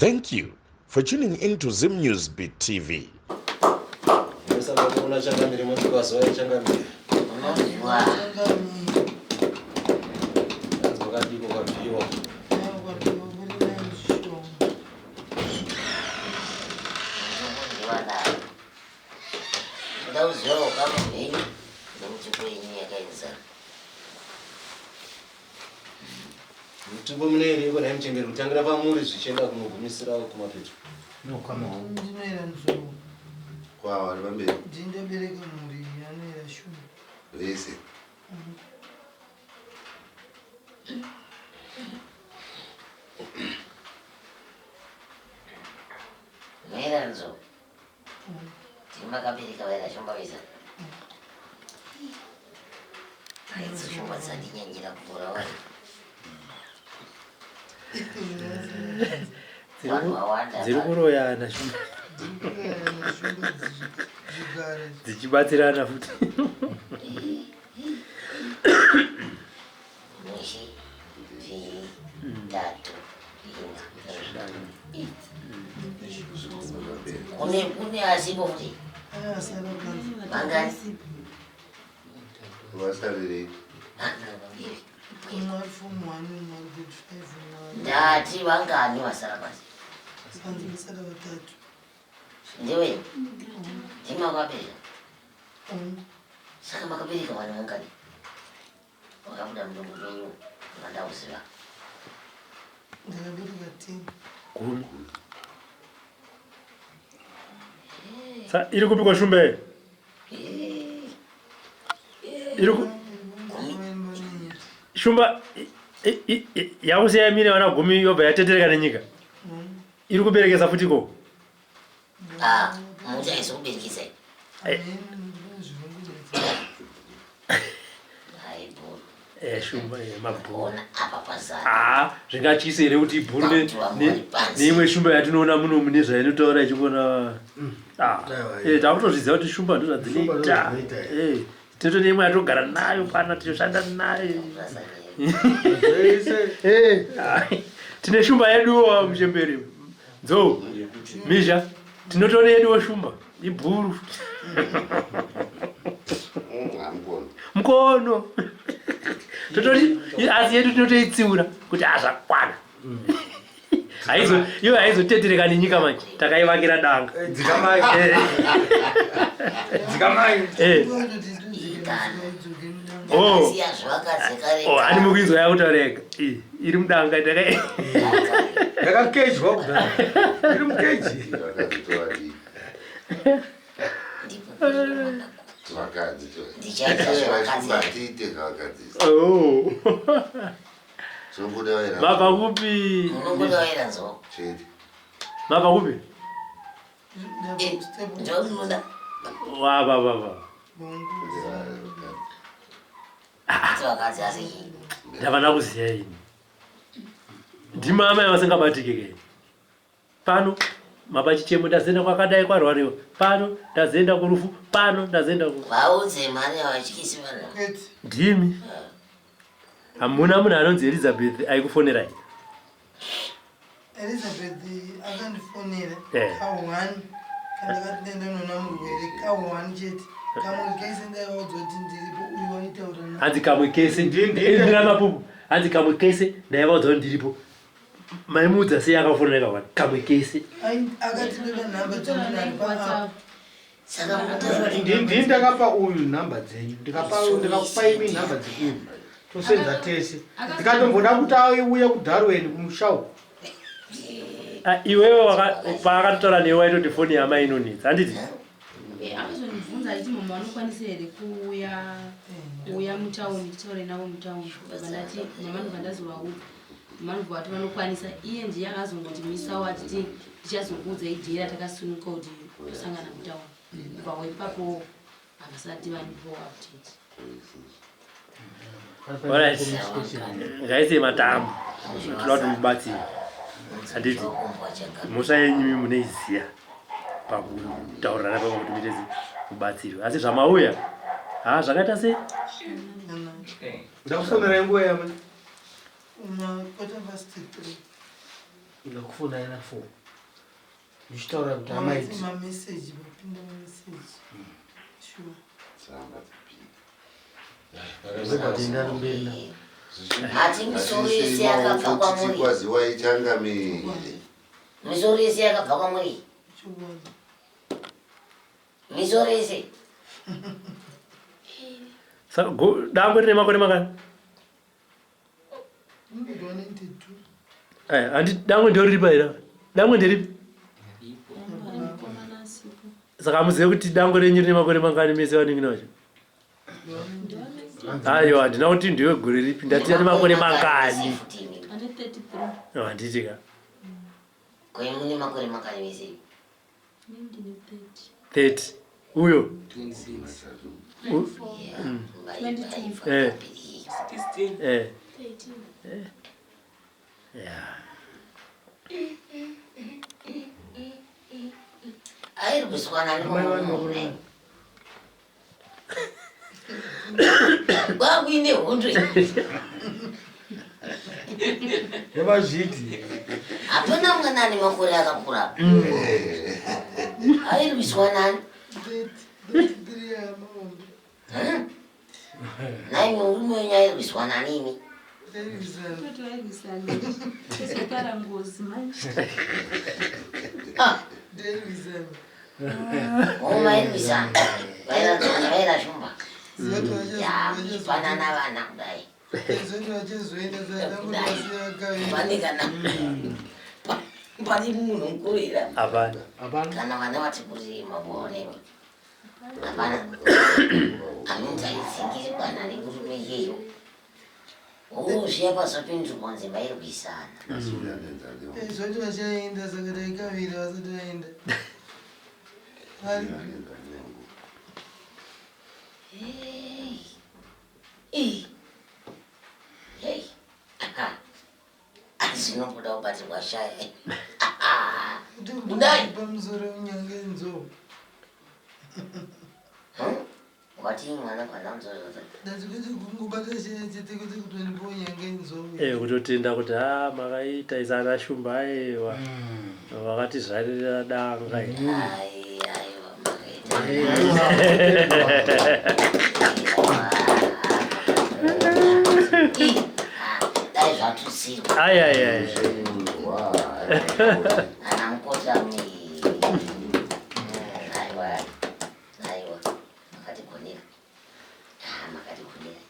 Thank you for tuning in to Zim News Beat TV. Saka kuona changamire moti kwazuva changamire. Unonzwa. Kanzi kwakadiko kwabviwa. Unonzwa nayo. Ndoda kuziva ukama hwenyu nemutupo yenyu yakaenzana. Mutupo mune iriko nhai muchembere kutangira pamuri zvichienda kunogumisira kumapeto. Ndinoera nzou. Kwa vari pamberi. Ndindabereka mhuri yanoera shumba. Vese. Muera nzou. Ndimi makabereka vaera shumba vese. Aidzo shumba dzandinyanyira kupfuura vanhu. Vanhu vawanda. Dziri kuroyana shumba. Shumba zvigara. Dzichibatsirana futi. Mishi, mbiri, tatu, ina. Kune kune asipo futi. Asara panze. Vangani? Vasarirei. Umwe ari form one, umwe ari grade five, umwe ari Ndati vangani vasara pasi? panze vasara vatatu. Ndiwe. Ndimi makabereka. Saka makabereka vanhu vangani? Vakabuda mudumbu menyu vandauziva. Ndakabereka 10. 10. Sa iri kupi kwashumba iyi? Iri ku shumba yakusiya mine vana 10 yobva yatetereka nenyika. Iri kuberekesa futi ko? Ah, muti haisi kuberekesa. Hai bhuru. Shumba mabhuru. Ona apa pazara. Ah, zvingatyise here kuti ibhuru Vantu vamwe panze. neimwe shumba yatinoona muno mune zvainotaura ichingona. Ah, takutozviziva kuti shumba ndozvadzinoita. Shumba ndozvadzinoita, eh. Tinoto neimwe yatogara nayo pana tinoshanda nayo. Zvese. Ah, tine shumba yeduwo muchemberi. Nzou. Mizha. Tinotone yeduwo shumba. Ibhuru. Hamukono. Mukono. Tototi asi yedu tinotoitsiura kuti azvakwana. Haizo iyo haizotetereka nenyika manje. Takaivakira danga. Dzikamai. Dzikamai. Oh. Ndakasiya zvakadzeka Oh, ani mukuinzwa yakutaura yega. Iri mudanga takai. Yakakejwa kudhara. Iri mukeji. Vakadzitora dii. Ndipo panoona Vakadzi. Ndichaita zvevakadzi. Shumba tiite zvavakadzi. Oh. Zvongoda vaira. Mabva kupi? Munongoda vaera nzou. Chete. Mabva kupi? Nzou munoda. Wa va va va. Kuti vakadzi asi chii? Ndavana kuziya ini. Ndimama vasingabatike ke. Pano mapa chichemo ndazoenda kwakadai kwarwariwa. Pano ndazoenda kurufu. Pano ndazoenda ku. Vaudze mhani havatyisi vanhu. Kwete. Ndimi. Hamuna munhu anonzi Elizabeth aikufonerai. Elizabeth akandifonera ka1 kandakati ndenda noona murwere ka1 chete. Kamwe kese ndaivaudza kuti ndiripo uyu waitaura naye. Hanzi kamwe kese. Ndina mapupu. Hanzi kamwe kese ndaivaudza kuti ndiripo. Maimuudza sei akafonera ka1? Kamwe kese. Akati ndoda nhamba dzemunhu ari paapp. Saka munotaura kuti Ndini ndakapa uyu nhamba dzenyu. Ndikapa ndikakupa imi nhamba dzeuyu. Tosenza tese. Ndikatomboda kuti auye kuDarwin kumusha uku. Ah, iwewe paakatotaura newe waitoti foni yamai inonetsa handiti? Akazondibvunza achiti mama vanokwanisa here kuuya mutauni titaure navo mutauni. Ndobva ndati mama ndobva ndazovaudza. Mama ndobva vati vanokwanisa. Iye ndiye akazongondimisawo achiti ndichazokuudza ijera takasununguka kuti tosangana mutauni. Kubva ipapo havasati vandipawo update. Alright. Ngaise matambo. Tinoda kuti mubatsire. Handiti? Mhosva yenyu imi munoiziya pakutaurirana pamwe kuti muite mubatsirwe. Asi zvamauya, ha zvakaita sei? Ndakufonera nguva yamai. Uma quarter past 3. Ndakufonai na 4 ndichitaura kuti amaiti Mameseji, vapinda mameseji. Sure. Tsamba dzipinda. Ndobva mberi na Hati misoro yese yakabva kwamuri. Kwaziwai changamire. Misoro yese yakabva kwamuri. Chokwadi. Misoro yese. Saka dangwe rine makore mangani? Unenge 192. Eh, handi dangwe ndoriripa here? Dangwe nderipi? Mukomana asipo. Saka hamuzive kuti dangwe renyu rine makore mangani mese vanin'ina vacho? Aiwa, handina kuti ndiwe gore ripi, ndati ane makore mangani. Futi imi. Ane 33. Oh, handiti ka. Ko imi mune makore mangani mese? Ini ndine 30. 30. Uyo. 26. Yeah. Eh. 16. Eh. 13. Yeah. Airwiswana Amai vane makore mangani? Kwakuine hondo iyi. Yavazviti. Hapana mwana ane makore akakura. Airwiswa nani? 30, 33 yamaombe. Nai murume wenyu airwiswa nani imi? Tairwisana. Toti vairwisana. Tozopara ngozi manje. Ah, Tairwisana. mairwisana. Vairadzana, vairashumba. Zoti Ya, kuchipanana vana kudai. Zoti vachazoenda saka Pane kana pane munhu mukuru here? Hapana. Hapana. Kana vana vati kurei mabonewa. Hapana. Anonzi aitsingirirwana nemurume iyeyo. Oh, zviya pazopindurwa nzi vairwisana. Zoti vachaenda saka taikavira vasati vaenda. Vari Hey. Hey. Hey. Zvinobuda kubatirwa shaya. Budai. pamusoro unyange nzou. Wati mwana kwana nzozo. Ndati kwete kungobata shaya chete kwete kutondipa unyange nzou. Eh, kutotenda kuti ha makaita isa ana shumba aiwa. Vakatizvarira danga. iri. Ai aiwa makaita. Ih, Dai zvatusirwa. Ai ai ai. Ana mukotami. Aiwa. Aiwa. Makatigonera. Ah, makatigonera.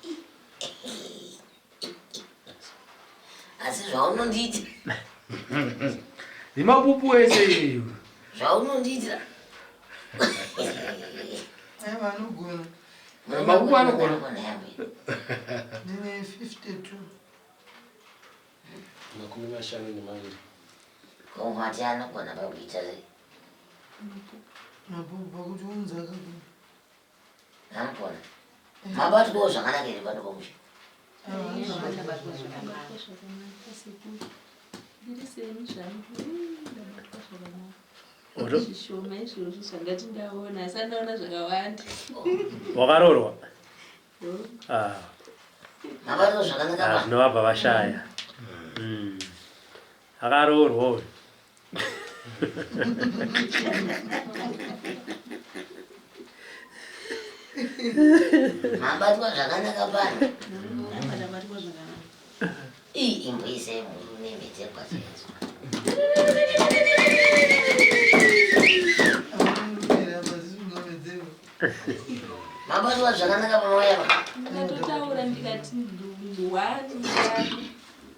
Asi zvaunondiita, Nemapupu ese iyo. zvaunondiitira. Aiwa anogona. Mapupu anogona. Ndine 52. 52. Komati anogona pakuita sei? Mapupu pakuti unzi akagona. Anogona. Mabatwawo zvakanaka here pano pamusha? Aiwa anogona. Ndabatwa zvakanaka sekuru. Ndiri seni zvangu. Ndabatwa zvakanaka. Oro- Zvishoma izvozvo zvandati ndaona asi andaona zvakawanda. Wakaroorwa? Oh. Ah. Mabatwawo zvakanaka Ah, pa? zvino vabva vashaya. Akaroorwa uyu. Mabatwa zvakanaka pano? Aiwa ndabatwa zvakanaka. Ii imboisai murume mhete kwachaizvo. Anorumira pasisungawedzerwa. Mabatwa zvakanaka pamauya pa? Ndakatotaura ndikati ndwani ndani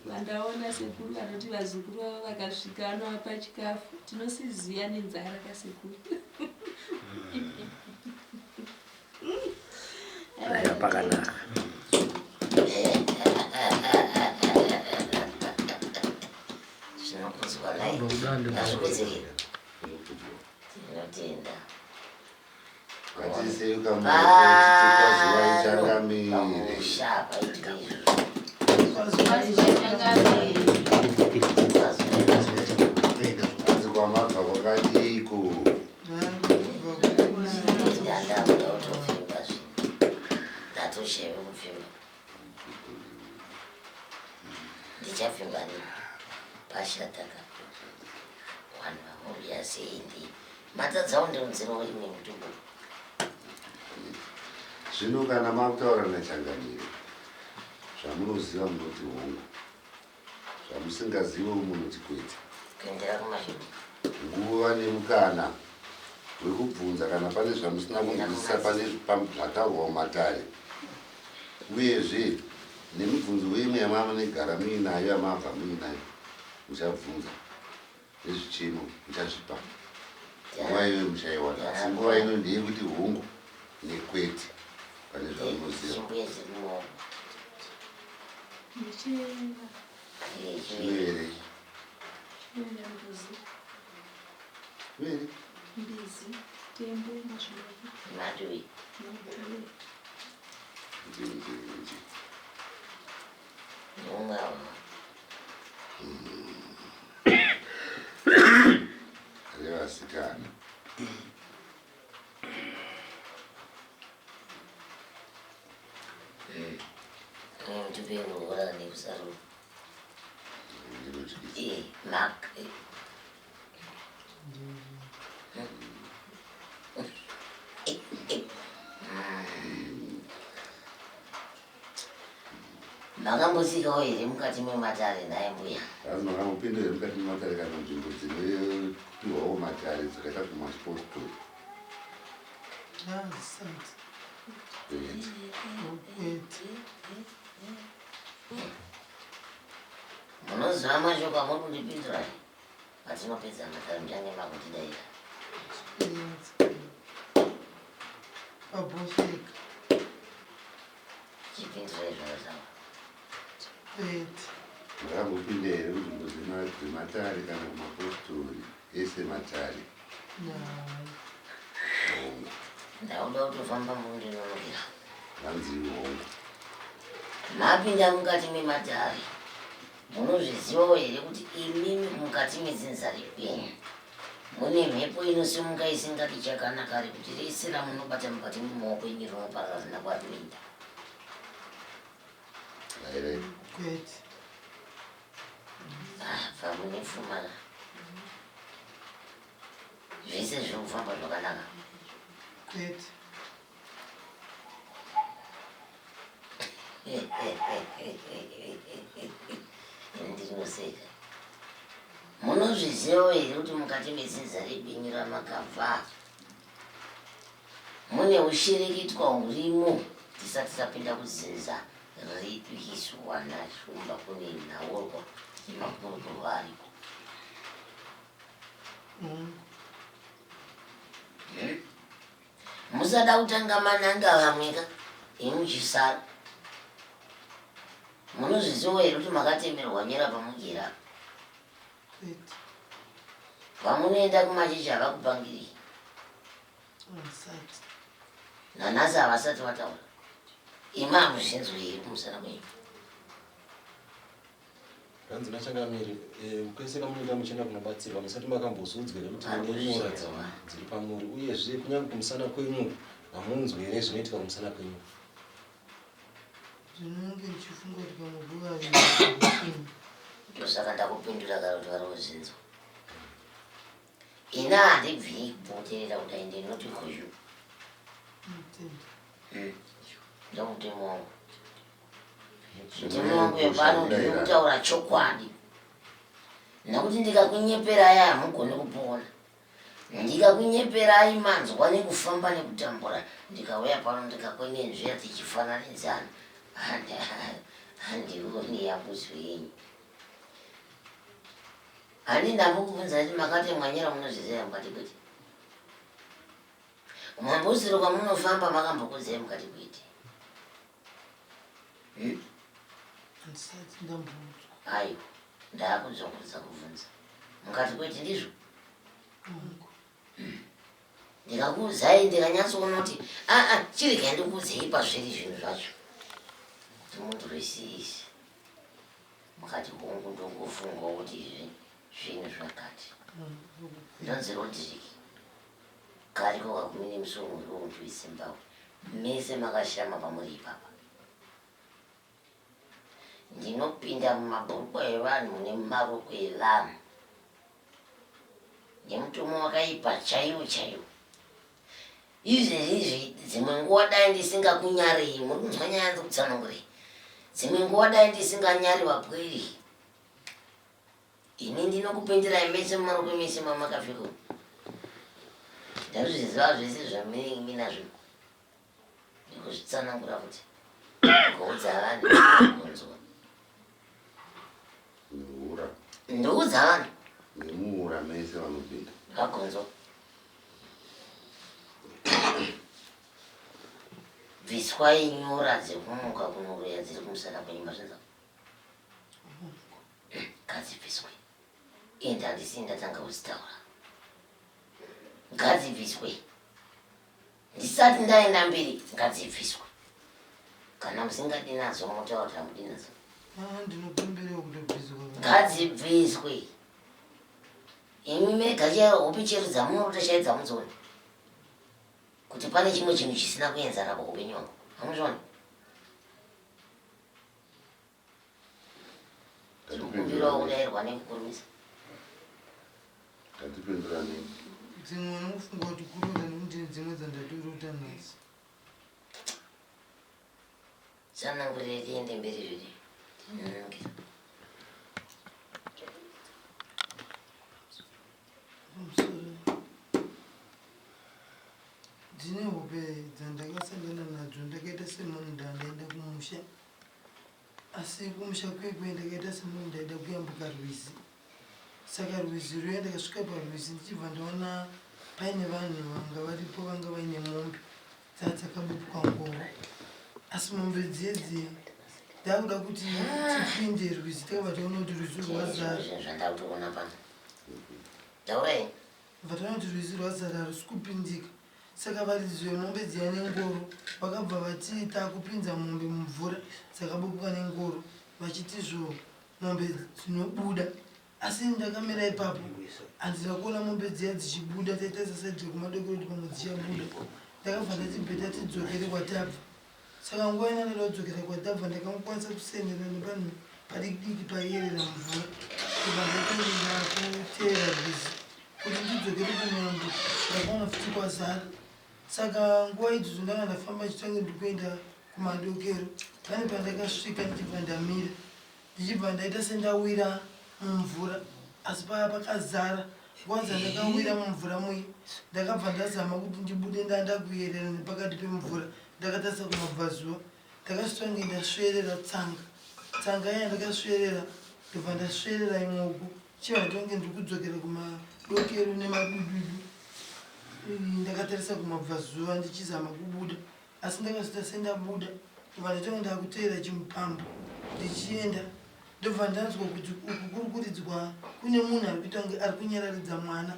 vandaona sekuru vanoti vazukuru vavo vakasvika vanovapa chikafu tinosiziya nenzara kasekuru. Aiwa pakanaka. Zvinokudzwa nai. Hazvikudziki. Tinotenda. Ngatisei kamuti kwaziwai changamire. Pamusha paitwa izvozvo. Hanzi kwamabva kwakadiko. Ndandakuda kutopfimba zvino. Ndatosheve kupfimba. Ndichapfimba nei? Pashataka. sei ndi matadzawo ndiunzirawo imwe mitombo. Zvino kana makutaura nachangamire, zvamunoziva munoti hongu, zvamusingaziviwo munoti kwete. Kuendera kumashure. Nguva nemukana wekubvunza kana pane zvamusina kunzwisisa pane zvataurwa mumatare, uyezve nemibvunzo yemwe yamamunegara muinayo yamabva muinayo muchabvunza nezvichemo muchazvipa nguva iyoyo muchaiwana, asi nguva ino ndeyekuti hongu nekwete pane zvamunoziva. Chimbuya chiri mumaoko. Ndichienda. Chinoere. Chinoenda mbuzi. Chinoere. Mbizi, tembo, mazvinovi. Madui. Madui. Nje, nje, nje. Neumwe ava. Revasikana. Mtupe kurora nekusarura. Ndinotyisa. Mark. Makambotsikawo here mukati mematare nhai mbuya? Asi makambopinda here mukati mematare kana nzvimbo dzinopiwawo matare dzakaita kumapostori? Handisati. Kwete. Kwete. Munoziva mashoko amuri kundipindura here? Patinopedza matare muchange makundidaira. Pabosheka. Chipindurai zvakataura. Kwete. Makambopinda here kunzvimbo dzematare kana kumapostori ese matare? Nai. Hongu. Ndauda kutofamba mundinonokera. Hanzi hongu. Mapinda mukati mematare, munozvizivawo here kuti imimi mukati medzinza rekwenyu mune mhepo inosimuka isingadi chakanaka rekuti rese ramunobata mukati memaoko enyu rinoparara rina kwarinoenda? Rairai. Kwete. Apa mune pfuma, zvese zviri kufamba zvakanaka. Kwete. Ndinoseka. Munozvizivawo here kuti mukati medzinza rekwenyu ramakabva mune ushereketwa hurimo? Tisati tapinda kudzinza redu isu wana Shumba, kune nhaurwa nemakurukuru ariko. Hongu. Musada kutanga mananga vamwe ka imuchisara. Munozvizivawo here kuti makatemerwa nyera pamugera? Kwete. Pamunoenda kumachechi havakupangiri? Handisati. Nanhasi havasati vataura. Imi hamuzvinzwi here kumusana kwenyu? Hanzi nachangamire, kwese kwamunoenda muchienda kunobatsirwa, musati makambozudzwa here kuti mune nyora dziri pamuri, uyezve kunyange kumusana kwenyu hamunzwi here zvinoitika kumusana kwenyu? Ndinonge ndichifunga kuti pamwe kuvavi. Ndosaka ndakupindura kare kuti vari kuzvinzwa. Ina handibviri kupoterera kudai, ndinoti kuyu. Mutende. Ndomutemo wangu. Mutemo wangu wepano ndinokutaura chokwadi, nekuti ndikakunyeperai hamugoni kupona. Ndikakunyeperai manzwa nekufamba nekutambura, ndikauya pano ndikakwenenzvera tichifananidzana, handioni yambudzo yenyu. Handi ndambokubvunza kuti makatemwa nyera munozviziva mukati kwete. Kumambusiro kwamunofamba makambokudzai mukati kwete. Handisati ndambodzwa. Aiwa, ndakudzokorodza kubvunza. Mukati kwete, ndizvo? Hongu. Ndikakuudzai ndikanyatsoona kuti aa, chiregai ndikuudzei pazviri zvinhu zvacho kuti munzwisise. Mukati hongu, ndongofungawo kuti izvi zvinhu zvakati. Ndonzi Rodrick kariko kakumi nemusoro muri weZimbabwe mese makashama pamuri ipapa. Ndinopinda mumabhurukwa evanhu nemumaroko evanhu. Nemutomo wakaipa chaiwo chaiwo. Izvezvizvi dzimwe nguva dai ndisingakunyarei, muri kunzwa nyaya ndikutsanangurei. Dzimwe nguva dai ndisinganyari vapweri. Ini ndinokupindirai mese mumarokwe mese mamakafika umu. Ndazviziva zvese zvamunenge minazvo. Ndikuzvitsanangura kuti kuudza vanhu kunzwa. Muura. Ndoudza vanhu. Nemuura mese vanopinda. Vakunzwa. Bviswai nyora dzekumuka kunoroya dziri kumusana kwenyu mazvinzwa. Ngadzibviswe. Ende handisi ndatanga kuzitaura. Ngadzibviswe. Ndisati ndaenda mberi ngadzibviswe. Kana musingadi nadzo motaura kuti hamudi nadzo. Ah, ndinokumbirawo kutobviswa. Ngadzibviswe. Imi mega chaiyo hope chero dzamunorota chaiyo dzamudziona. Kuti pane chimwe chinhu chisina kuenzana paupenyu hwangu. Hamuzvioni? Tinokumbirawo kudairwa nekukurumidza. Ngatipindurane. Dzimwe unofunga kuti kurota nekuti dzimwe dzandatorota nhasi. Tsanangurire tiende mberi zviri. Tinonongera. Pamusoro. Ndine hope dzandakasangana nadzo ndakaita semunhu ndandaenda kumusha. Asi kumusha kwekwe ndakaita semunhu ndaida kuyambuka rwizi. Saka rwizi ruya ndakasvika parwizi ndichibva ndaona paine vanhu vanga varipo vanga vaine mombe dzaa dzakabupwa ngoro. Asi mombe dziye dziye ndakuda kuti tipinde rwizi takabva taona kuti rwizi rwazara. Zvandakutoona pano. Taurai. Bva taona kuti rwizi rwazara harusi kupindika. Saka varidzi vemombe dziya nengoro vakabva vati takupinza mombe mumvura dzakabubuka nengoro vachiti zvo mombe dzinobuda asi ndakamira ipapo handina kuona mombe dziya dzichibuda taitarisa saidi rekumadokero kuti pamwe dzichabuda ndakabva ndati bheta tidzokere kwatabva Saka nguva ina ndaida kudzokera kwatabva ndakangokwanisa kusenera nepanhu padiki diki paiyerera mvura ndobva ndaita ndakuteera rwizi kuti ndidzokere kunyambo ndakaona futi kwazara saka nguva idzodzo ndanga ndafamba chitange ndikuenda kumadokero pane pandakasvika ndichibva ndamira ndichibva ndaita sendawira mumvura asi paya pakazara nguva dzandakawira mumvura muye ndakabva ndazama kuti ndibude ndandakuyerera nepakati pemvura ndakatarisa kumabvazuva ndakasvika nge ndasveerera tsanga tsanga iya ndakasveerera ndobva ndasveerera imwe uku chibva ndatonge ndiri kudzokera kumadokero nemadududu ndakatarisa kumabvazuva ndichizama kubuda asi ndakazoita sendabuda ndobva ndatonge ndakuteera chimupambo ndichienda ndobva ndanzwa kuti uku kuri kuridzwa kune munhu ari kuita kunge ari kunyararidza mwana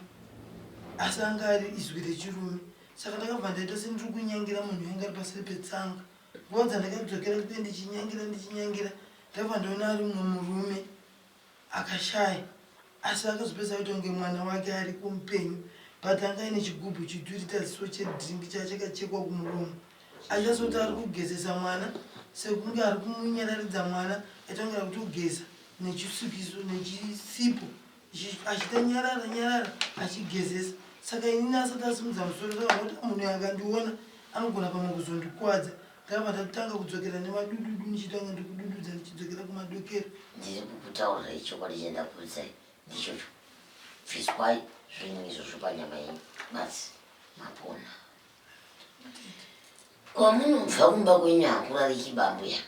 asi anga ari izwi rechirume Saka ndakabva ndaita sendiri kunyangira munhu yanga ari paseri petsanga. Nguva dzandakadzokera kuye ndichinyangira ndichinyangira ndakabva ndaona ari mumwe murume akashaya asi akazopedza kuita kunge mwana wake ariko mupenyu but anga aine chigubhu chidurita ziso chedrink chachakachekwa kumuromo achasoti ari kugezesa mwana sekunge ari kumunyararidza mwana aita kunge ari kutogeza nechisukiso nechisipo Achita nyarara nyarara achigezesa saka inini asati asimudza musoro ndakabva kuti munhu uyu akandiona anogona pamwe kuzondikwadza ndakabva ndatanga kudzokera nemadududu ndichitanga ndikudududza ndichidzokera kumadokero Ndiri kukutaurirai chokwadi chandakuudzai ndichocho. Bviswai zvinhu izvozvo panyama yenyu basi mapona. Kwamunobva kumba kwenyu hakurariki bambuya.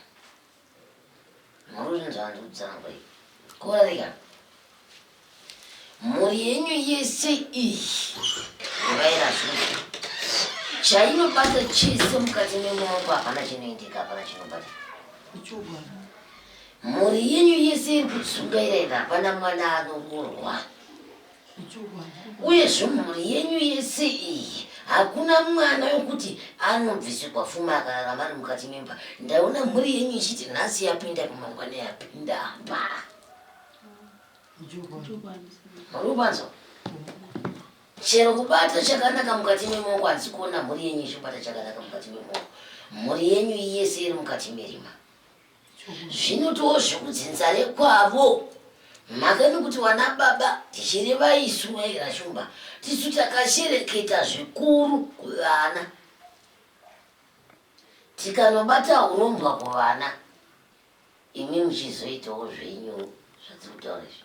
Muruzvinzwa ndikutsanangurei. Kurarika. Mhuri yenyu yese iyi vaira zvinhu. Chainobata chese mukati memuoko hapana chinoendeka hapana chinobata. Mhuri yenyu yese iri kutsungaira iri hapana mwana anokurwa. Uyezve mhuri yenyu yese iyi hakuna mwana wekuti anobvisirwa fuma akararama ari mukati memba. Ndaona mhuri yenyu ichiti nhasi yapinda kumangwana yapinda apa. Muri kupanzwa? Chero kubata chakanaka mukati memaoko handisi kuona mhuri yenyu ichibata chakanaka mukati memaoko. Mhuri yenyu yese iri mukati merima. Zvinotiwo zvekudzinza rekwavo. Mhaka nekuti wana baba tichireva isu vaira Shumba tisu takashereketa zvikuru kuvana. Tikanobata hurombwa kuvana imi muchizoitawo zvenyu zvatiri kutaura izvi.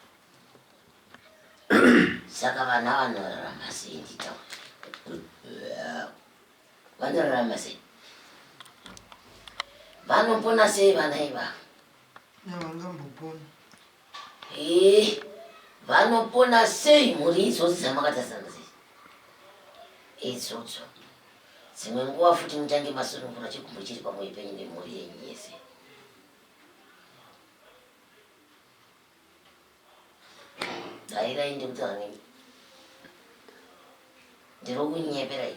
Saka vana vanorarama sei nditaure? Vanorarama sei? Vanopona sei vana ivava? Havangambopona. Ee, vanopona sei mhuri idzodzi dzamakatasana sei? Idzodzo. Dzimwe nguva futi mutange masunungura chigumbu chiri pamwoyo penyu nemhuri yenyu yese. Dairai ndikutaura nemi. Ndiri kunyeperai.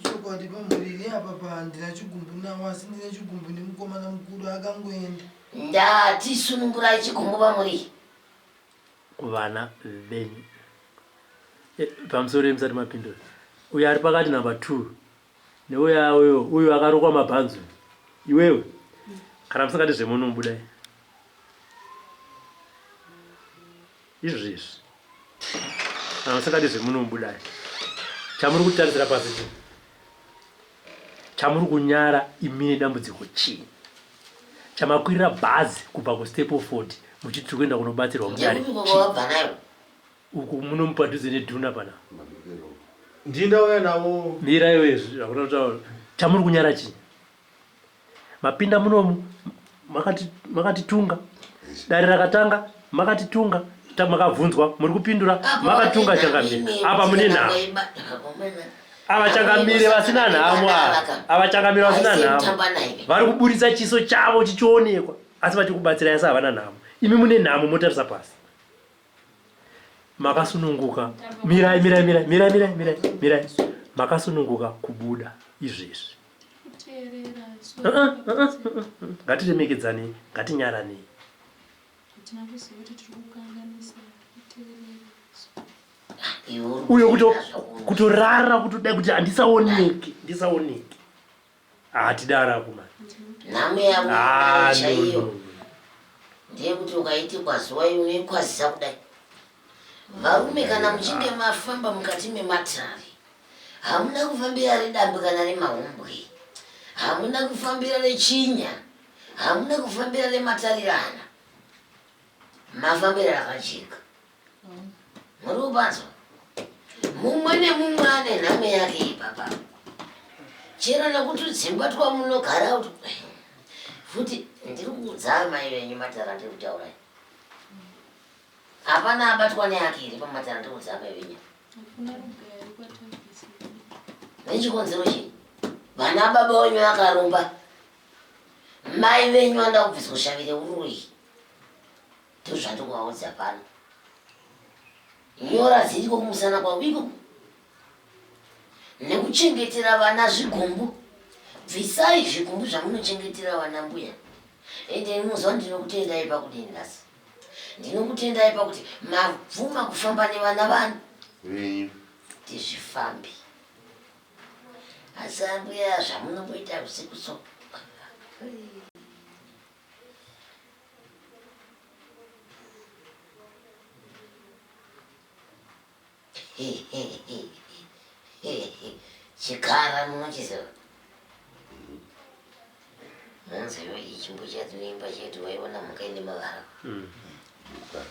Chokwadi pamhuri iri apa pa handina chigumbu nawo asi ndine chigumbu nemukomana mukuru akangoenda. Ndati sunungurai chigumbu pamhuri. Kuvana venyu. Eh, pamusoro musati mapindura. Uyo ari pakati number 2 neuya uyo uyo akarukwa mabhanzi iwewe kana musingadi zvemuno budai izvezvi kana musingadi zvemuno budai chamuri kutarisira pasi chii chamuri kunyara imi nedambudziko chii chamakwirira bhazi kubva kustapleford muchiti tiri kuenda kunobatsirwa mudare uku muno mupadhuze nedhuna pana Ndini ndauya navo. Mira iwe hakuna kutaura. Chamuri kunyara chii? Mapinda munomu makati makatitunga. Dare rakatanga makatitunga makabvunzwa muri kupindura makatunga changamire. Apa mune nhamo. Ava changamire vasina nhamo ava. Ava changamire vasina nhamo. Vari kuburitsa chiso chavo chichionekwa asi vachikubatsirai asi havana nhamo. Imi mune nhamo motarisa pasi. Makasununguka. Mirai, mirai, mirai, mirai, mirai, mirai, mirai. Makasununguka kubuda izvezvi. Ngatiremekedzanei, ngatinyaranei. Uyo kuto kutorara kutodai kuti handisaoneke, ndisaoneke. Hatidaro akomana. Nhamo yavo Ah, no, chaiyo no, no. ndeyekuti ukaiti kwaziwai unoikwazisa kudai. Varume kana muchinge mafamba mukati mematare hamuna kufambira redambe kana remahumbwe, hamuna kufambira rechinya, hamuna kufambira rematarirana, mafambira rakajeka. Muri kupanzwa? Mumwe nemumwe ane nhamo yake ipapa. Chero nekutudzimba twamunogara kuti futi ndiri kuudza amai venyu matara ndiri kutaura. Hapana abatwa neake here pamatara ndiri kuudza amai venyu. Nechikonzero chii? Vana baba wenyu vakaromba. Mai venyu vanoda kubviswa shavi reuroyi. Ndozvandikuvaudza pano. Nyora dziriko kumusana kwavo iko. Nekuchengetera vana zvigumbu. Bvisai zvigumbu zvamunochengetera vana mbuya. Ende munoziva ndinokutendai pakudini nhasi. Ndinokutendai pakuti mabvuma kufamba nevana vanu. Venyu. Tizvifambi. Asi ambuya zvamunomboita usiku so. Chikara munochiziva? Munzeve ichimbo chatinoimba chedu waiona mhuka ine mavara. Buka.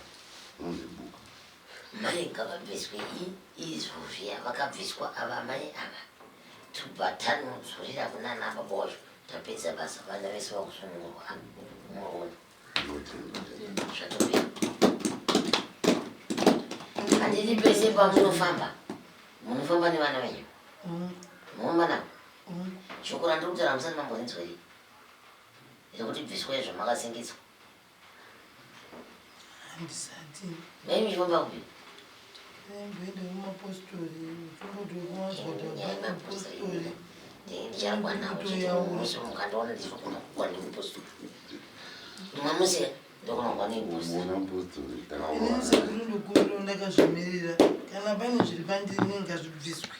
Unonzi buka. Mai ngavabviswe izvozvi vakabviswa ava mai ava tobva tanodzorera kunana baba wacho Tapedza basa vana vese vakusunungurwa munoona zvatopera. Handiti pese pamunofamba munofamba nevana venyu munofamba navo shoko randiri kutaura musati mamborinzwa here rekuti bviswai zvamakasengeswa Handisati. Nei muchifamba kupi? Ndaimboenda kumapostori, tomboti wekuwanzwa kuti Nyaya mapostori. yemapostori. Ndicharwa navo chete musi mukandiona ndichigona kugwa nemupostori. Mumwe musi ndogona kugwa nemupostori. Uona mupostori Inini takaona. sekuru ndokumbira ndakazvimirira kana pane zviri pandiri ngazvibviswe.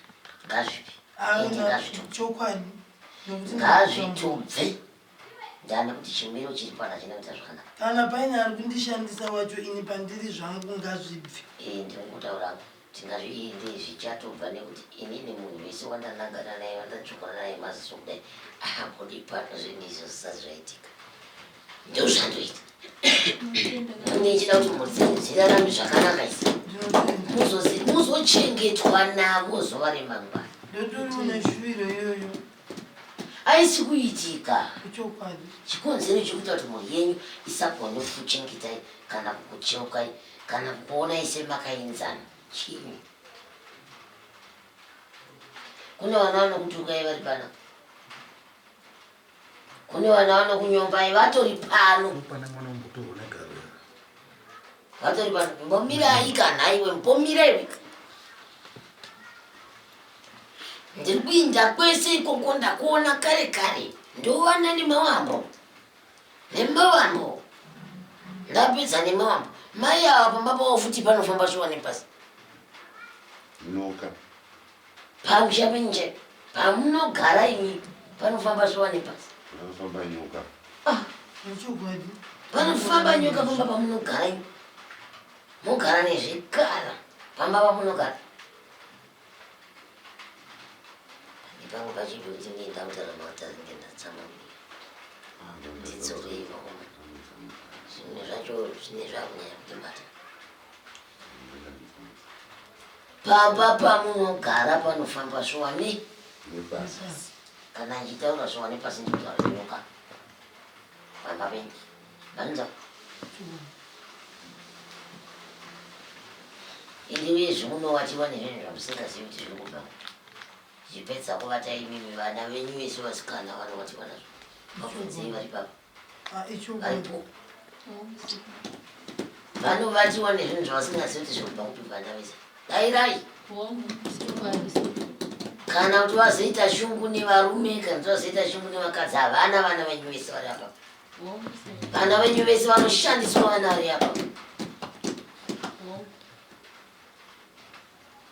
Ngazvipi? Ende Aona ngazvitobve. chokwadi nekuti Ngazvitobve. Ndaa nekuti chimiro chiri pano hachina kuita zvakanaka. Kana paine ari kundishandisa wacho ini pandiri zvangu ngazvibve. Ee ndiri kutaura hangu kuti ngazviende zvichatobva nekuti inini munhu wese wandanangana naye wandadzvukana naye maziso kudai ahabudi pano zvinhu izvo zvisati zvaitika. Ndozvandoita. Ndichida kuti mhuri dzenyu dzirarame zvakanaka idzi. Muzochengetwa navo zuva remangwana. Ndotori une shuviro iyoyo. Haisi kuitika. Ichokwadi. Chikonzero chekuita kuti mhuri yenyu isagone kukuchengetai kana kukucheukai kana kukuonai semakaenzana chinyi? Kune vana vanokutukai vari pana. Kune vana vanokunyombai vatori pano. Pane mwana umbotorwa negaro here? Vatori pano. Mbomirai kana iwe, mbomira iwe. Ndiri kuinda kwese ikoko ndakuona kare kare. Ndovana nemawambo. Nemawambo. Ndapedza nemawambo. Mai ava pamba pavo futi panofamba shuwa nepasi. Nyoka. Pamusha penyu chaipo. Pamunogara imi panofamba shuwa nepasi. Panofamba nyoka. Ah. Nechokwadi. Panofamba nyoka pamba pamunogara imi. Mogara nezvikara pamba pamunogara. Pane pamwe pacho pekuti ndinge ndakutaura makataringe ndatsamwa. Ndidzorei vakoma. Zvimwe zvacho zvine zvakunyanya kundibata. Pamba pamunogara panofamba shuwa ne Nepasi. Kana ndichitaura shuwa nepasi ndikutaura nyoka. Pamba penyu. Vanza. Ende uyezve munowatiwa nezvinhu zvamusingazivi kuti zviri kubva. Zvichipedza kuvata imimi vana venyu vese vasikana vanovatiwa nazvo. Vabvunzei vari papa. Ah, ichokwadi. Varipo. Vanovatiwa nezvinhu zvavasingazivi kuti zviri kubva kupi vana vese. Dairai. Kana kuti vazoita shungu nevarume kana kuti vazoita shungu nevakadzi havana vana venyu vese vari apa. Vana venyu vese vanoshandiswa vana vari apa.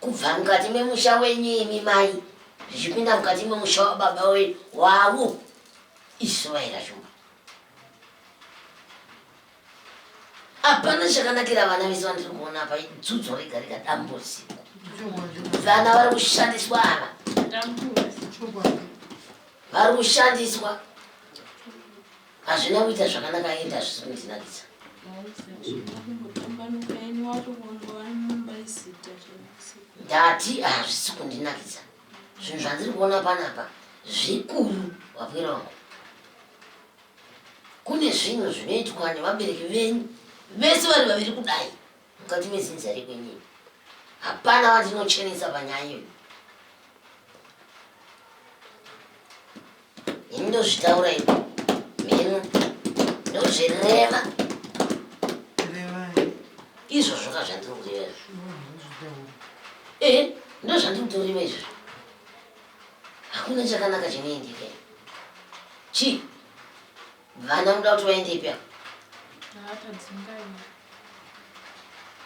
Kubva mukati memusha wenyu imi mai zvichipinda mukati memusha wababa wavo isu vaira shumba. Hapana chakanakira vana vese vandiri kuona apa idzudzo rega rega dambudziko. Vana vari kushandiswa ava. Vari kushandiswa. Hazvina kuita zvakanaka ende hazvisi kundinakidza. Ndati hazvisi kundinakidza. Zvinhu zvandiri kuona panapa zvikuru wapwere wangu. Kune zvinhu zvinoitwa nevabereki venyu vese vari vaviri kudai mukati mezinza rekwenyu. Hapana vandinochenesa panyaya iyoyo. Ini ndozvitaura ini. Mheno ndozvireva. Izvozvo ka zvandiri kureva izvo. Eh, ndozvandiri kutoreva izvozvo. Hakuna chakanaka chinoendeka. Chii? Vana muda kuti vaendepi apa?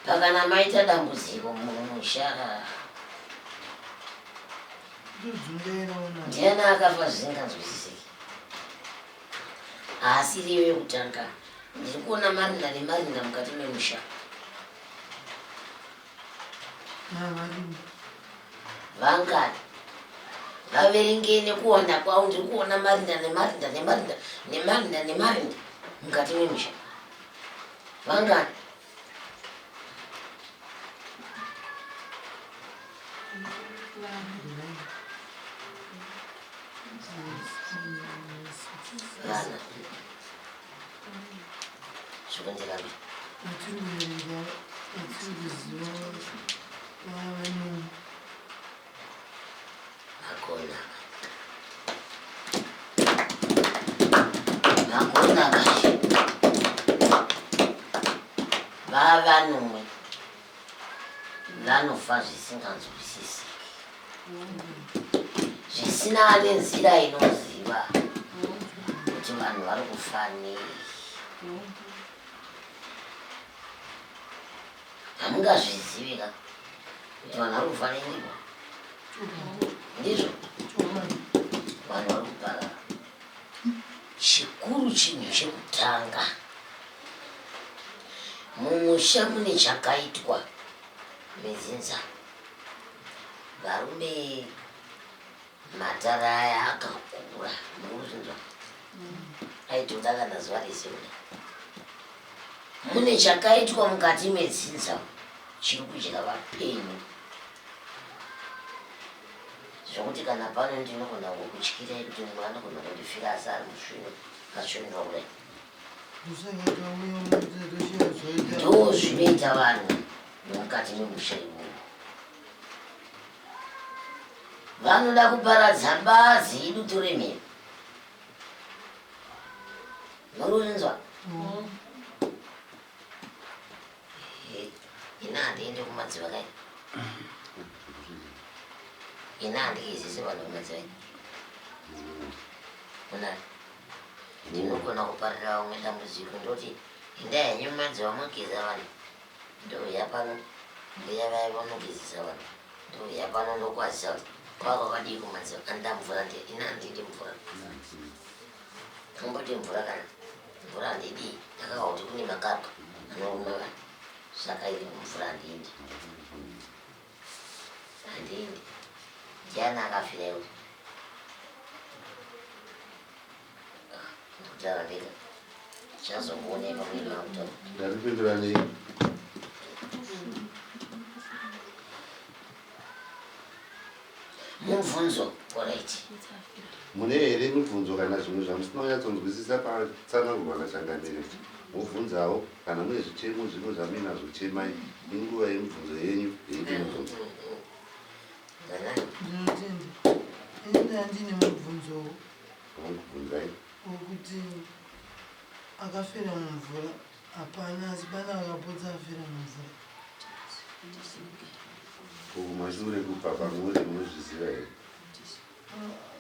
Pakana maita dambudziko mumusha. Ndiani akafa zvisinganzwisisiki? Haasiriyo yekutanga. Ndiri kuona marinda nemarinda mukati memusha. Vangani? Vaverengei nekuwanda kwavo. Ndiri kuona marinda nemarinda nemarinda nemarinda nemarinda mukati memusha. Vangani? Vana. Zvikundiramba. Vatiri kuverenga, vatiri kuziva vava Magona. Magona manje. Vavanomwe vanofa zvisinganzwisisiki. Zvisina ane nzira inoziva kuti vanhu vari kufa nei. Hamungazvizivi ka kuti vanhu vari kufa nei ndiko? Ndizvo vanhu vari kuparara. Chikuru chinhu. Chekutanga, mumusha mune chakaitwa nedzinza. Varume matara aya akakura, murikuzvinzwa? Aitoda kana zuva rese kudai. Mune chakaitwa mukati medzinza chiri kudya vapenyu zvokuti kana pano ndinogona kukutyirai kuti mumwe anogona kundifira asi ari musvino asvinura kudai. Ndo zvinoita vanhu mukati memusha imomo. Vanoda kuparadza bazi idutu remheni. Murikuzvinzwa? Ini handiende kumadziva kai. Ini handigezese vanhu kumadziva ini. Unani? Ndinogona kuparira vamwe dambudziko ndoti endai henyu mumadziva mogeza vanhu. Ndouya pano mbuya vaya vanogezesa vanhu. Ndouya pano ndokwazisa kuti kwava kwakadii kumadziva anoda mvura ndiye. Ini handidi mvura. Tomboti mvura kana mvura handidi ndakahwa kuti kune makaka anoruma vanhu saka ini mvura handidi handidi ndiani akafira iwe ndikutaura ndega chazokuonei pamwe makutaura Ndaripinduranei? Mubvunzo, Alright. Mune here mibvunzo kana zvimwe zvamusina kunyatsonzwisisa patsanangurwa naChangamire? Mobvunzawo. Kana mune zvichemo zvimwe zvamuinazvo chemai. Inguva yemibvunzo yenyu yeipi mibvunzo. Ndinotenda. Ini ndanga ndine mubvunzowo. Hongu, bvunzai. Wokuti akafira mumvura hapana asi pane akapotsa afira mumvura. Ko kumashure kubva pamuri munozviziva here?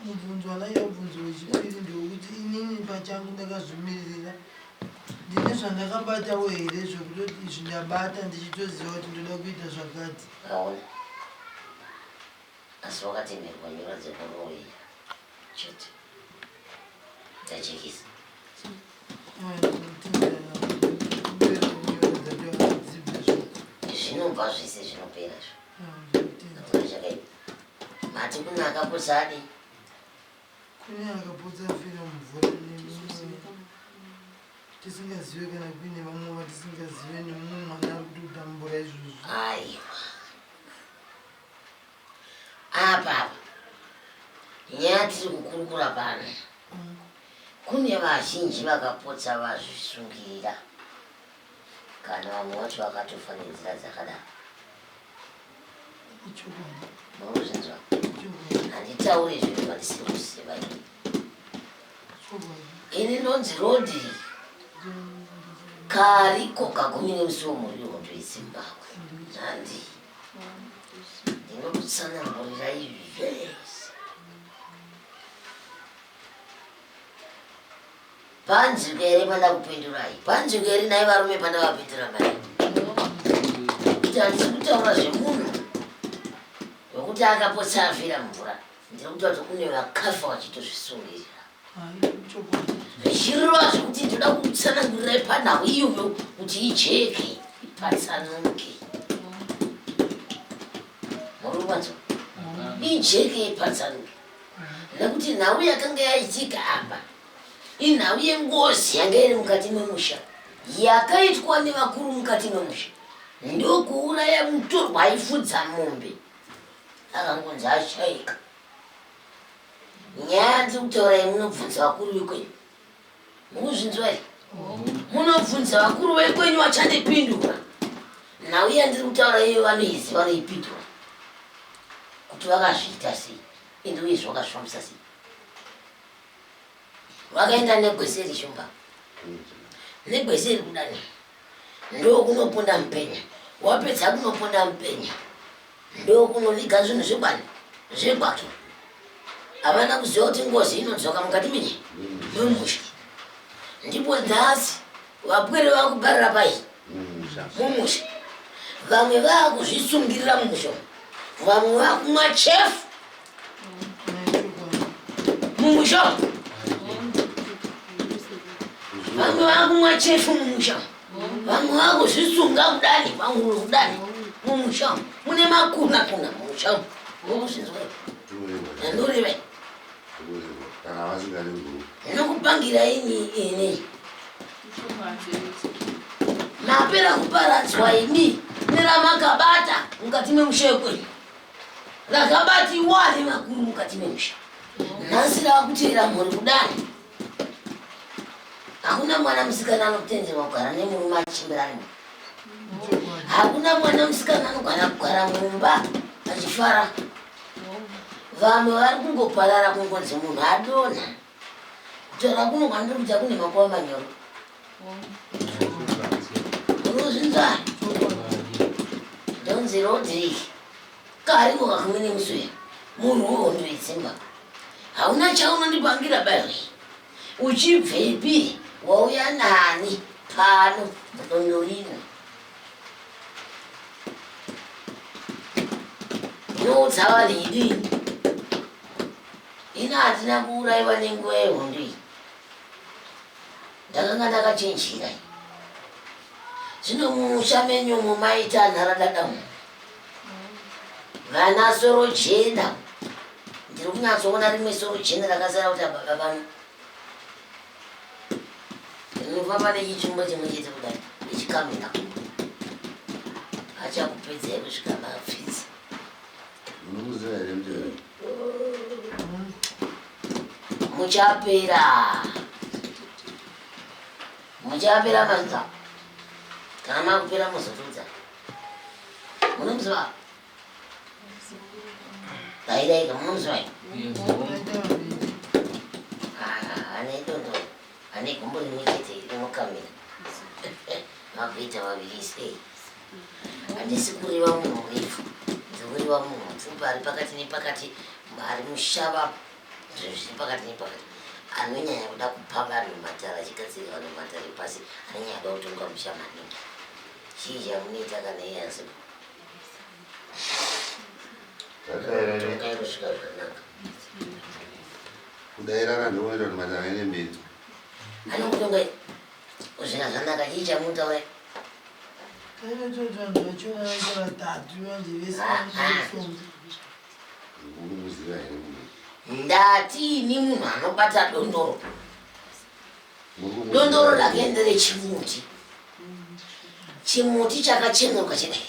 Mubvunzo wandaiva mubvunzo wechipiri ndewekuti inini pachangu ndakazvimiririra ndine zvandakabatawo here zvekutoti izvi ndabata ndichitoziva kuti ndoda kuita zvakati. Aona asi wakatemerwa nyora dzekuroyi chete ndajekisa. Zvinobva zvese zvinopera izvo. Hakuna chakaipa. Mati kune akapotsa adi? Kune akapotsa afira mumvura nemumwe tisingazive kana kuine vamwe vatisingazive nemumwe mwana ari kutotambura izvozvi. Aiwa. Apa apa nyaya tiri kukurukura pano kune vazhinji vakapotsa vazvisungirira kana vamwe vacho vakatofa nenzira dzakadaro. Munozvinzwa? Handitauri zvinhu zvandisiri kuziva ini. Ini ndonzi Rodi kariko kagumi nemusi womuriro hondo yeZimbabwe. Handi ndinokutsanangurirai zvese. Panzwika here pandakupindurai? Panzwika here nhai varume pandavapindura mai? Kuti handisi kutaura zvemunhu wekuti akapotsa afira mumvura. Ndiri kutaura kuti kune vakafa vachitozvisungirira. Zvichireva zvekuti ndoda kutsanangurirai panhau iyoyo kuti ijeke, ipatsanuke. Muri kuvanzwa? Ijeke ipatsanuke. Nekuti nhau yakanga yaitika apa inhau yengozi yanga iri mukati memusha yakaitwa nevakuru mukati memusha ndokuuraya mutorwa aifudza mombe akangonzi ashaika. Nyaya ndiri kutaura iyi munobvunza vakuru vekwenyu. Mukuzvinzwa here? Munobvunza vakuru vekwenyu vachandipindura. Nhau yandiri kutaura iyo vanoiziva vanoipindura kuti vakazviita sei ende uyezve vakazvifambisa sei. Vakaenda negweseri shumba negweseri kudani ndokunoponda mupenya wapedza kunoponda mupenya ndokunoviga zvinhu zvekwani zvekwake havana kuziva kuti ngozi inodzoka mukati menye memusha ndipo nhasi vapwere vakugarira pai mumusha vamwe vaakuzvisungirira mumusha vamwe vakumwa chefu mumusha vamwe Vakumwa chefu mumusha, vamwe vakuzvisunga kudani, vamwe kudani mumusha mune makuna kuna mumusha ukuzvinzwa ndoreva kana vasingadi nguru ndinokupangira ini ini mapera kuparadzwa imi neramakabata mukati memusha wekwenyu rakabatiwa nevakuru mukati memusha nhasi rakuteera mhuri kudani hakuna mwana musikana anokutenderwa kugara nemurume achichembera arimo hakuna mwana musikana anogara kugara mumba achifara vamwe vari kungoparara kungonzi munhu adonha kutaura kuno kwandiri kuita kune makuva manyoro unozvinzwa ndonzi rodrick kariko kakumwe nemusuya munhu wehondo yetsimba hauna chaunondipangira baiwe uchibvepi wauya nani pano mudondo rino unoudza vanhu idii ina hatina kuuraiwa nenguva yehondo iyi ndakanga ndakachenjera zvino mumusha menyu umo maita nharadadamu vana soro jena ndiri kunyatsoona rimwe soro jena rakazara kuti ababa pano rinofamba nechitsvimbo chimwe chete kudai ichikamira achakupedzai kusvika mapfidza Munomuziva here muteveri? Muchapera. Muchapera manza. Kana makupera muzotudza. Munomuziva? Daidaika munomuziva here? Ah, ane dondo, ane gumbo rimwe chete rinokamira. Makuita vaviri sei? Handisi kureva munhu murefu, ndiri kureva munhu mupfupi ari pakati nepakati, ari mushava zvinhu zviri pakati nepakati, anonyanya kuda kupa vanhu matare achigadzirira vanhu matare pasi, anonyanya kuda kutonga musha maningi. Chii chamunoita kana iye asipo? Tongai kusvika zvanaka. Kudairana ndokunoita kuti matare aende mberi. Anokutongai kusvika zvanaka, chii chamunotaura? Ndati ini munhu anobata dondoro, dondoro rake nderechimuti, chimuti chakachenuruka chidai.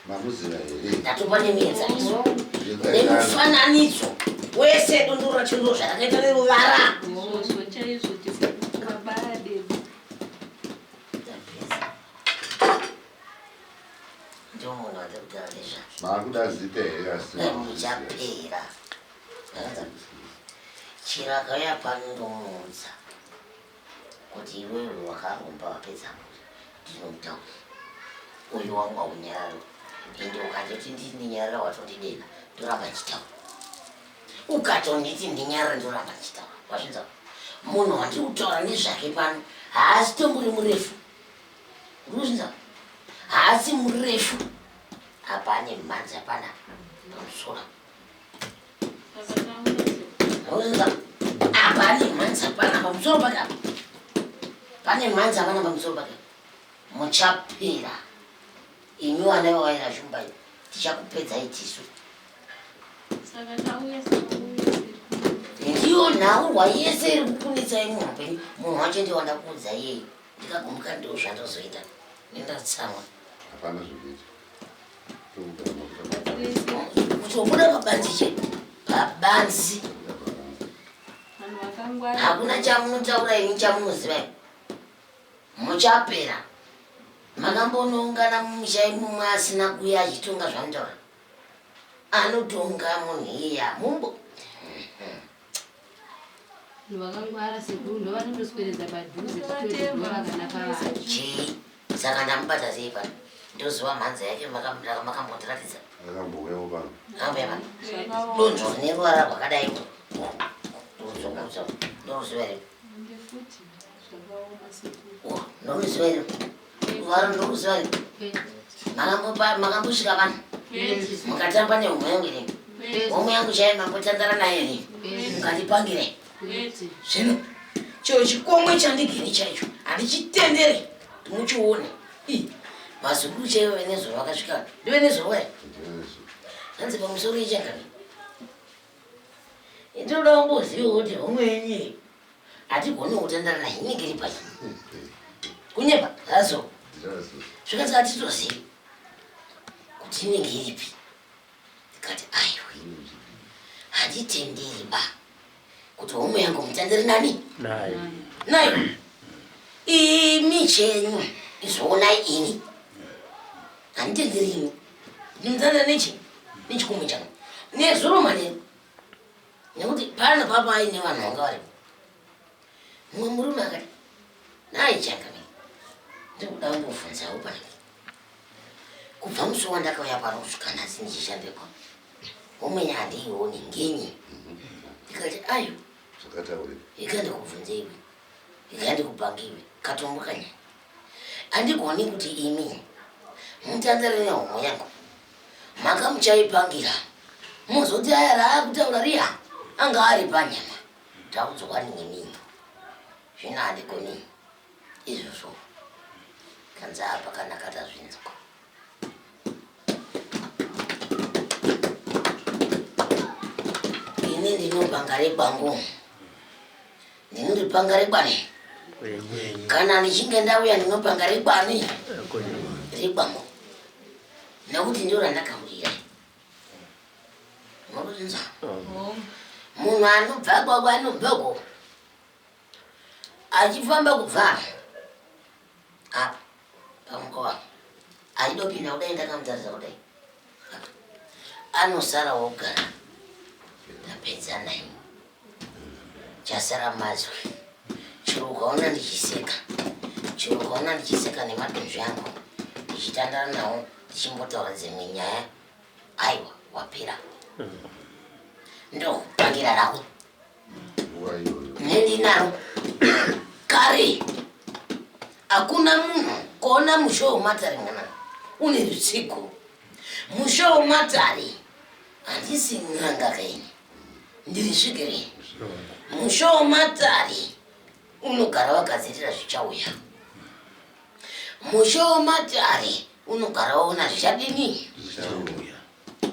Mamuziva here? Ndatopa nemienzaniso nemufananidzo wese dondoro racho ndo zvarakaita neruvara. Izvozvo chaizvo tisabade. Ndiwo munhu wandiri kutaura nezvake. Makuda zita here asi? Muchapera. Chero akauya pano ndomuudza. Kuti iwewe wakaromba wapedza mhuri ndinomuta uyu uyu wangu haunyarari ende ukandoti nditi ndinyarara watondidena ndoramba ndichitaura ukatonditi ndinyarara ndoramba ndichitaura wazvinzwa munhu wandiri kutaura nezvake pano haasi tombori murefu urikuzvinzwa haasi murefu apa ane mhanzi apana pamusoro Apa ane mhanza pana pamusoro pake apa. Pane mhanza pana pamusoro pake. Muchapera. Imi vana vewaira shumba iyi. Tichakupedzai tisu. Saka tauya saka Ndiyo nhaurwa yese iri kukunetsai muupenyu. Munhu wacho ndiye wandakuudza iyeyi. Ndikagumuka ndizvo zvandozoita. Nendatsamwa. Hapana zvekuita. Kutobuda pabanzi che pabanzi. Hakuna chamunotaura imi chamunoziva imi. Muchapera. Makambonoungana mumisha imomo asina kuuya achitonga zvanotaura. Anotonga munhu iyeye hamumbo. Vakangwara sekuru ndovanotosweredza padhuze tichitodhora kana pavanhu. Chii? Saka ndamubata sei pano? Ndoziva mhanza yake makambondiratidza. Akambouyawo pano. Akambouya pano. Donzvo rine ruvara rwakadai. Donzvo donzvo. Ndoruziva here? Oh, ndoruziva here? Ruvara ndoruziva here? Makambosvika pano? Mukatamba nehomwe yangu here? Homwe yangu chaiyo mambotandara nayo here? Mukandipangire. Zvino chero chikomwe chandigere chaicho handichitendere kuti muchione. Ii, vazukuru chaivo venezuro vakasvika. Ndivenezuro here? Hanzi pamusoro yechangani. Ndinoda kumboziva kuti homwe yenyu iyi hatigoni kutandara nayo inenge iri pai. Kunyepa zvazo. Zvikanzi hatitozivi kuti inenge iripi. Ndikati aiwe handitenderi ba kuti homwe yangu mutandere nani Nayo. Nayo. Imi chenyu izoonai ini. Handitenderi ini. Ndimutandere nechi nechikumwe changu. Nezuro manheru. Nekuti pano papa aine vanhu vanga varipo. Mumwe murume akati nai changamire ndikuda kumbobvunzawo panapa. Kubva musi wandakauya pano kusvika nhasi ndichishandekwa homwe handiioni ngenyi? Ndikati ayo Zvakataurika. Ika ndikubvunze iwe, ika ndikupange iwe, katombo kanyaya. Handigoni kuti imi mutandare nehomwe yangu maka muchaipangira mozoti aya raakutaura riya anga ari panyama taudzwa nemi zvino handigoni izvozvo kanzi apa kana katazvinzwa ini ndinopanga rekwangu ndinoripanga rekwani kana ndichinge ndauya ndinopanga rekwani rekwangu nekuti ndiro randakaurira unozvinzwa munhu anobva kwako anobva ko achifamba kubva apa pamukova achidopinda kudai ndakamutarisa kudai anosara wogara ndapedza naye chasara mazwi chero ukaona ndichiseka chero ukaona ndichiseka nemadonzvo yangu ndichitandara nawo ndichimbotaura dzimwe nyaya aiwa wapera ndokupangira rako nendinaro kare hakuna munhu kuona musho wematare mwana une rutsigo musho wematare handisi n'anga kaini ndiri svikiri musho wematare unogara wagadzirira zvichauya musho wematare unogara waona zvichadini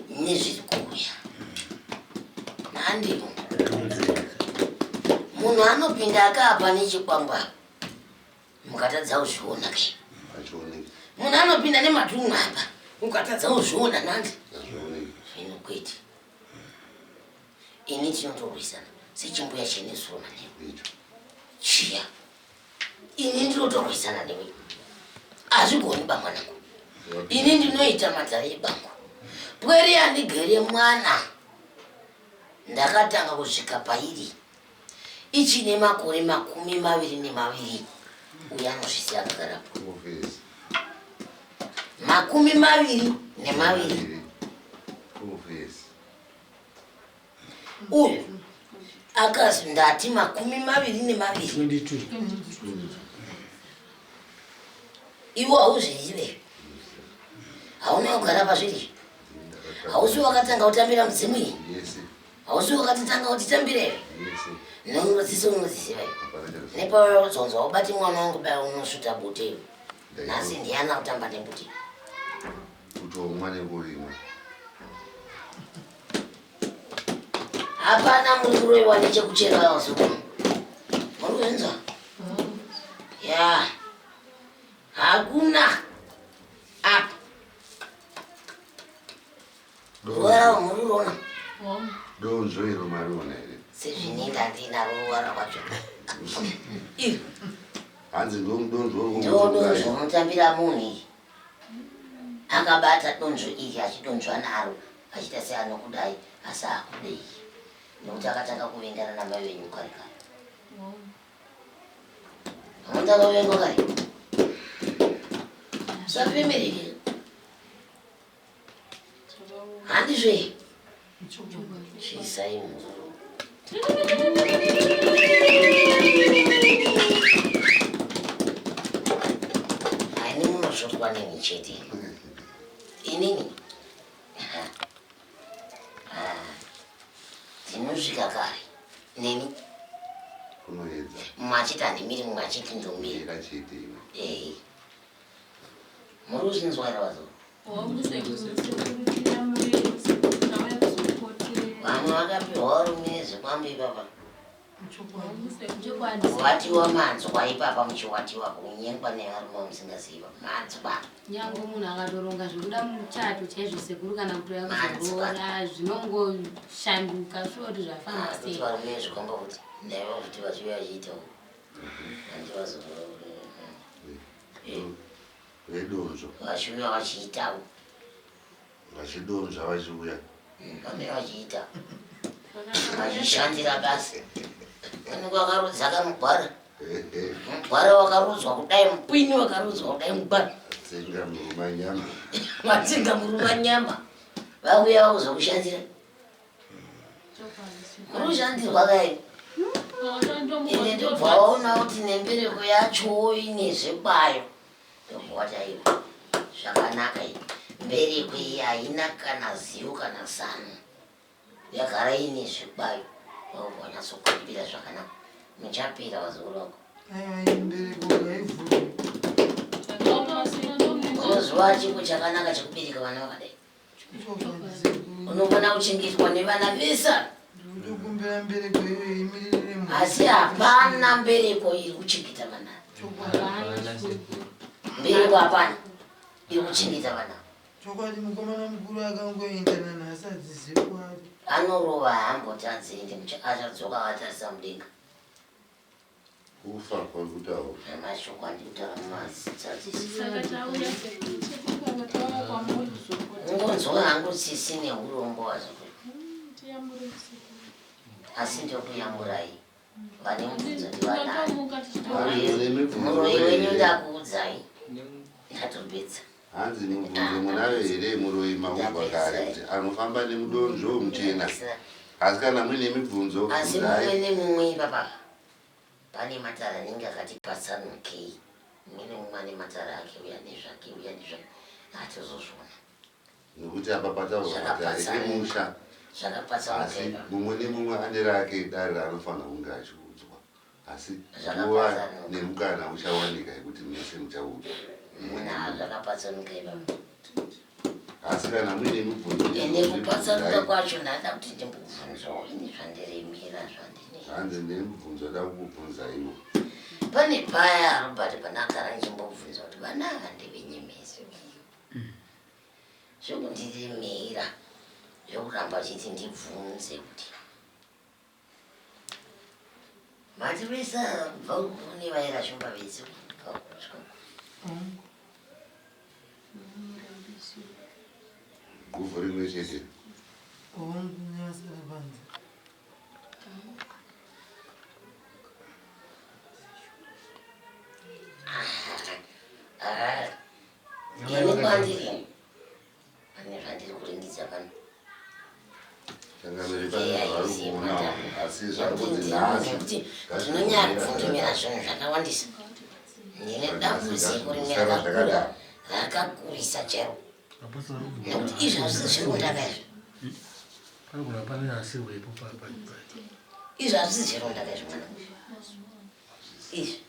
nezviri kuuya nhandimo munhu anopinda akaapa nechikwangwa mukatadza kuzviona ke munhu anopinda nematumwa apa ukatadza kuzviona nandi zvino kwete ini tinotorwisana sechimbuya chenezuro manheru chiya ini ndinotorwisana newe hazvigoni bamwanangu ini ndinoita matare ebangu pwere yandigere mwana ndakatanga kusvika pairi ichine makore 22 uyo anozvisiya akagarapo 22 uyu akazi ndati 22 iwo hauzvizive hauna kugara pazviri hausi wakatanga kutambira mudzimu iyi hausi wakatitanga kutitambira nonodziso unodziziva nepauzonzwa ubati mwana wangu baya unosvuta bute iwe nhasi ndiyana kutamba nebute kutomwa nekurima hapana muri kuroiwa nechekuchera vazukuru muri kuzvinzwa ya hakuna apa ruwara muri kuruona donzvo iro mariona here sezvinoita ndinaro ruwara rwacho iri hanzi ndodonzvo ndodonzvo unotambira munhu iyi akabata donzvo iri achidonzva naro achiita seanokudai asi akudei nekuti akatanga kuvengana namai venyu kare kare anotanga kuvengwa kare safemereke handizve chisai muzoro aini munosvotwa neni chete inini achiti handimiri mumwe achiti ndomira. Mira chete iwe. Ee. Muri kuzvinzwa here vazukuru? Vamwe vakapiwa varume nezvikwambo ipapa. Kuwatiwa manzwa ipapa muchiwatiwa kunyengwa nevarume vamusingaziva manzwa. Nyange munhu akatoronga zvekuda muchato chaizvo sekuru kana kutoya kuzoroora zvinongoshanduka shuwa kuti zvafamba Ah, sei. kuti varume vezvikwambo kuti ndaiva kuti vachiuya vachiitawo handi vazoroora Vedonzvo. Vachiuya vachiitawo. Vachidonzva vachiuya. Vamwe vachiita vachishandira basa. Vanenge vakarudza kamugwara. Mugwara wakarudzwa kudai, mupini wakarudzwa kudai mugwara. Tsenga muruma nyama. Matsenga muruma nyama. Vauya kuzokushandira. Muri kushandirwa kai? Ende ndobva waona kuti nembereko yacho ine zvekwayo. Ndobva wati aiwa zvakanaka iyi. Mbereko iyi haina kana zivo kana zano. Yagara ine zvekwayo. Wabva wanyatsokumbira zvakanaka. Muchapera vazukuru vako. Aiwa iyi mbereko ngaivhurwe. Unoziva chiko chakanaka chekubereka vana vakadai. Chokwadi sekuru. Unogona kuchengetwa nevana vese. Ndikutokumbira mbereko iyoyo imiririre mhuri. Asi hapana mbereko iri kuchengeta vana. Mbereko hapana iri kuchengeta vana. Chokwadi mukomana mukuru akangoenda nanhasi hadzizivi kwaari. Anorova haambotadzi ende achadzoka akatarisa mudenga. Kufa kwakutaura. Namashoko andikutaura mumazadzisi. Saka tauya sekuru tauya kwamuri kuzopota. Ungonzwa hangu tsitsi neurombo vazukuru. Tiyamure sekuru. Asi ndokuyamburai vane mubvunzo ndivanani. Tatomuka tichitoa. Muroyi wenyu ndakuudzai. Ndatopedza. Hanzi mubvunzo munayo here muroyi maubva kare kuti anofamba nemudonzvo muchena. Asi kana muine mibvunzo Asi bvunzai. mumwe nemumwe ipapa pane matara anenge akati patsanukei. Mumwe nemumwe ane matara ake uya nezvake uya nezvake. Hatozozviona. Nekuti apa pataurwa matare emusha. Zvakapatsanuka Asi ipapa. mumwe nemumwe ane rake dare raanofanira kunge achiudzwa. Asi nguva Zvakapatsanuka. nemukana uchawanika yekuti mese muchaudzwa. Na zvakapatsanuka ipapa. Asi kana muine mibvunzo Ende kupatsanuka bvunzai. kwacho ndada kuti ndimbobvunzawo ini zvandiremera zvandine. Hanzi ndine mibvunzo da kukubvunzaiwo. Pane paya Robert panagara ndichimbobvunza kuti vana ava ndevenyemesi. Zvekundiremera zvekuramba chiti ndibvunze kuti mati vese ava kubva kune vaira shumba vese kubva kusvika Guvhu rimwe chete. Hongu nevasara panze. Ah, ini kwandiri pane zvandiri kuringidza pano. Changamire pane zvavari kuona asi zvari kunzi nhasi. Nekuti ndinonyanya kubvundumira zvinhu zvakawandisa. Ndine dambudziko rimwe rakakura rakakurisa chero. Nekuti izvi hazvisi zvironda ka izvi. Panogona pane asirwepo Izvi hazvisi zvironda ka izvi mwana. Izvi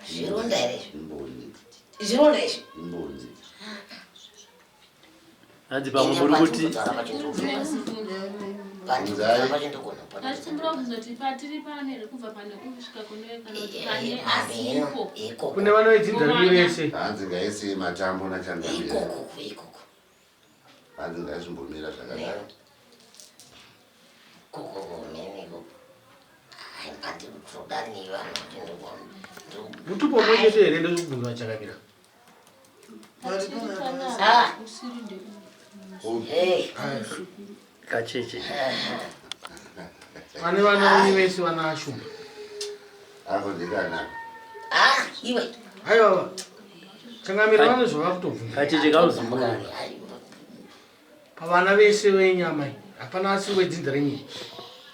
zvironda here izvi? Imboni. Zvironda izvi. Imboni. Hanzi pamwe muri kuti Tachikumbira kuzoti patiri pane here kubva pane kusvika kune kana kuti pane asipo. Kune vana vedzinza rimwe vese. Hanzi ngaisei matambo nachangamire. Ikoko ikoko. Hanzi ngaizvimbomira zvakadaro. Koko mene ikoko. Ai pandiri kutodani vanhu kuti ndikuona. Mutupo mumwe chete here ndozvokubvunza vachakamira. Patiri panapa Ah. usiri ndeuyu. Hey. Kacheche. Pane vana venyu vese vana Shumba. Ako ndikana. Ah, iwe. Haiwa. Changamire vane zvava kutobvunza. Kacheche kauzukuru. Pavana vese venyama iyi hapana asi wedzinza renyu.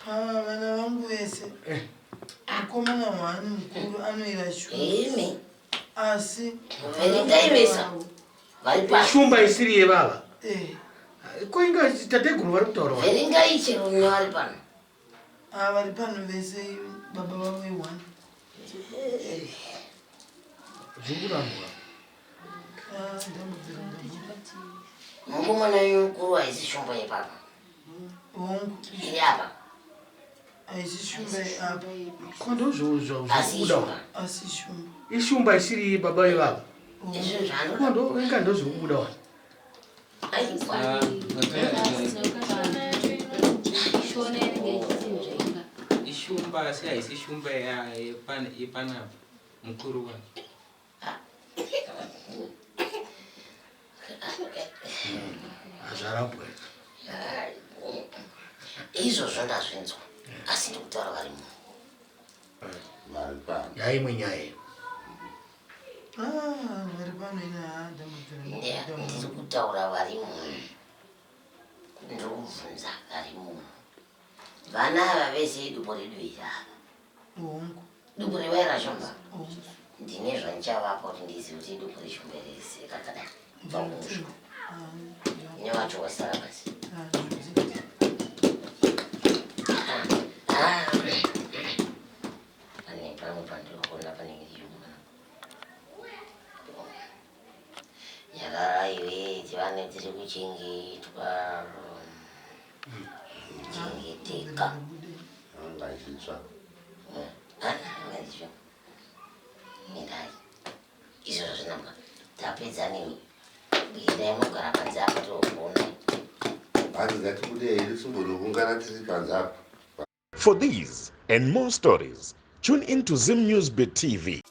Pava vana vangu vese. Mukomana wani mukuru anoera shumba. Imi. Asi Verengai vese. Vari pasi. Shumba isiri yevava. Eh. Ko inga tateguru vari kutaura wani. Verengai chero vari pano. Ah, vari pano vese baba vavo iwani. Zviri kurambwa. Ah, ndambudzira ndabuda. Mukomana uyu mukuru haisi shumba yepapa. Hongu. Iri apa. Haisi shumba yeapa. Ko ndozvo Asi zvikubuda. ishumba. Asi shumba. Ishumba isiri baba ivava. Izvo zvanoda. Ko ndo inga ndozvikubuda wani. Aiwa. Shona inenge ichitinzvenga. Ishumba asi haisi shumba yepanapa mukuru wacho. Hazvarambwa. Izvozvo ndazvinzwa. Asi ndikutaura vari muno. Vari pano. Yaimwe nyaya iyo. Ah, vari pano ina ha ndambudzira ndabuda. Ndiri kutaura vari muno. Ndiri kubvunza vari muno. Vana ava vese idupo redu iri ava. Hongu. Dupo revaira shumba. Hongu. Ndine zvandichavapa kuti ndizive kuti idupo reshumba rese rakadai. Kubva kumusha. Ah, ndinotenda. Nevacho vasara pasi. Ah, ndinotenda. Ah. Pane pamwe pandiri kuona panenge chiyungu. Nyarara iwe tivane tiri kuchengetwa. Chengeteka. Anga ichitsva. Ah, Mirai. Izvozvo zvinambwa. Tapedza nemi. Endai mogara panze apa tokuonai. Hanzi ngatibude hedu timbonoungana tiri panze apa. For these and more stories, tune in to Zim News Bit TV.